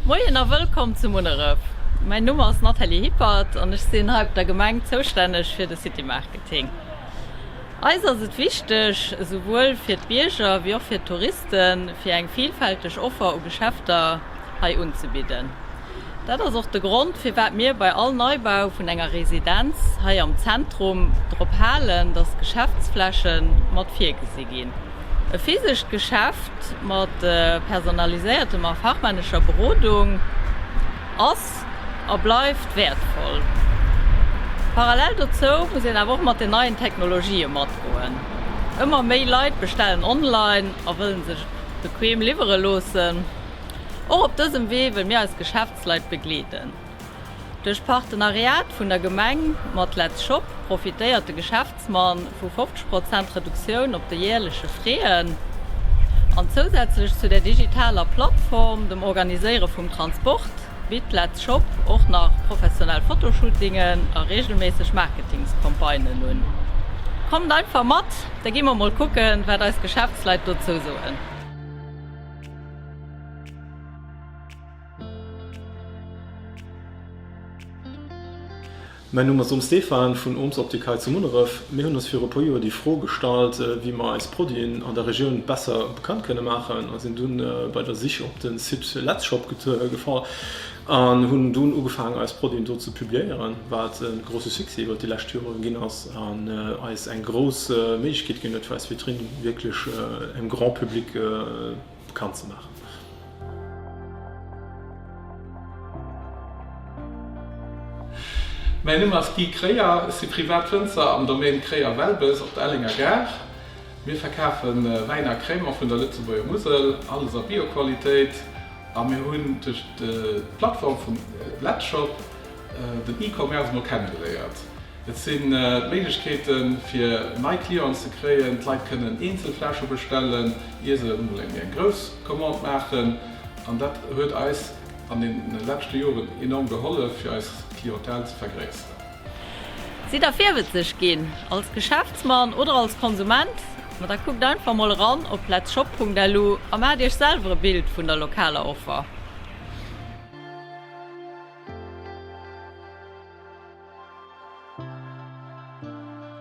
Moien a wëllkomm zu Munneref. Mäin Numm ass Nathalie Hippert an ech sinn hei op der Gemeng zoustänneg fir de City Marketing. Eis ass et wichteg, esouwuel fir d'Bierger wéi och fir d'Touristen, fir eng vilfälteg Offer u Geschäfter hei unzebidden. Dat ass och de Grond, firwat mir bei all Neibau vun enger Residenz hei am Zentrum drop halen, dass Geschäftsfläche mat virgesi ginn. E physescht Geschäft mat personaliséiertem a fachmännescher Berodung ass a bleift wäertvoll. Parallel dozou muss een awer och mat den neien Technologië matgoen. Ëmmer méi Leit bestellen online a wëllen sech bequem liwwere loossen. Och op dësem Wee wëll mir eis Geschäftsleit begleeden. Duerch d'Partenariat vun der Gemeng mat Let's Shop profitéiert de Geschäftsmann vu 50 Prozent Reduktioun op de jäerleche Fräen. An zousätzlech zu der digitaler Plattform, dem Organiséiere vum Transport, bitt Let's Shop och nach professionell Fotoshootingen a reegelméisseg Marketingscampagnen un. Kommt einfach mat, da gi mer mol kucken, wat eis Geschäftsleit dozou soen. Mäin Numm ass Ohm Stéphane vun Ohms Optik hei zu Munneref. Mir hunn eis viru e puer Joer déi Fro gestallt, wéi mer eis Produiten an der Regioun besser bekannt kënne maachen a sinn dunn bei der Sich op de Site Letzshop gefall an hunn dunn ugefaangen eis Produiten do ze publiéieren, wat e grousse Succès iwwert déi lescht Jore ginn ass an eis eng grouss Méiglechkeet ginn huet fir eis Vitrinn wierklech engem Grand Public bekannt ze maachen. Mäin Numm ass Guy Kreyer, ech si Privatwënzer am Domaine Kreyer-Welbes op der Ellenger Gare. Mir verkafe Wäin a Crémant vun der Lëtzebuerger Musel, alles a Bio-Qualitéit. A mir hunn duerch d'Plattform vum Letzshop den E-Commerce emol kennegeléiert. Et sinn d'Méiglechkeeten, fir nei Clienten ze kréien. D'Leit kënnen eenzel Fläsche bestellen, ier se emol eng méi eng grouss Commande maachen. An dat huet eis an deene leschte Joren enorm gehollef, fir eis Clientèle ze vergréisseren. Sidd der virwëtzeg ginn, als Geschäftsmann oder als Konsument? Ma da kuckt einfach mol eran op letzshop.lu a maacht iech selwer e Bild vun der lokaler Offer.